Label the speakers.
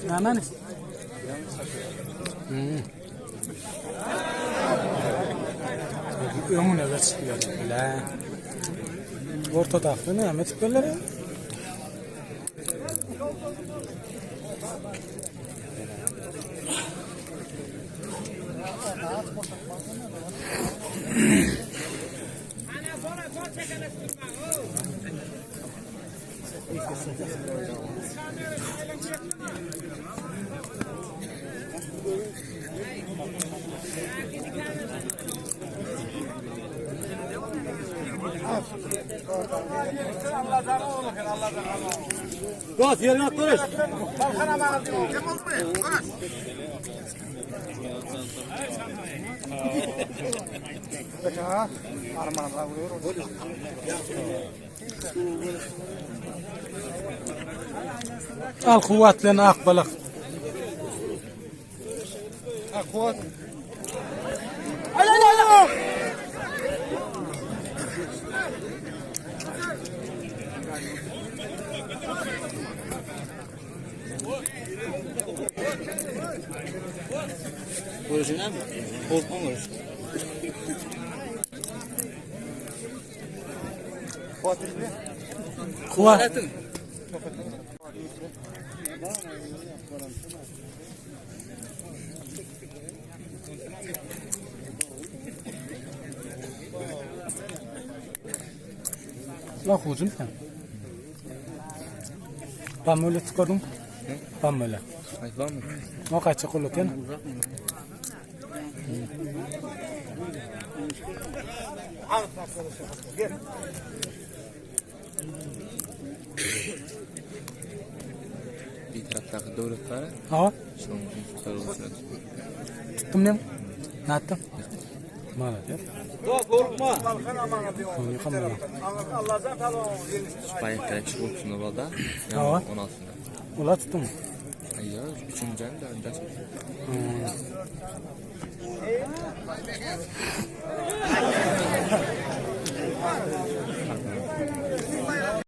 Speaker 1: Nämeni? Hmm. Öňüne geçdiler. Bile. Ortadaky näme etip berler ya?
Speaker 2: Gaz yerine atlarız.
Speaker 1: Al kuwwat bilen ak balyk.
Speaker 3: Orijinal mi? Korkma mı?
Speaker 1: Kuwwat. La huzum sen. Bamöle çıkardım. Bamöle.
Speaker 3: Ay var mı?
Speaker 1: O kaça kulluken?
Speaker 3: Bir taraftaki devlet var.
Speaker 1: Ha,
Speaker 3: Şunun sarılısını.
Speaker 1: tuttum ne? Ne attım? Молодец.
Speaker 2: Korkma.
Speaker 1: Onu yıkamam.
Speaker 3: Bayıklara çıkıp şunu valda.
Speaker 1: Tamam.
Speaker 3: 16'sında.
Speaker 1: Ula tuttum.
Speaker 3: Ay ya, üçüncü de önce.
Speaker 1: Hmm.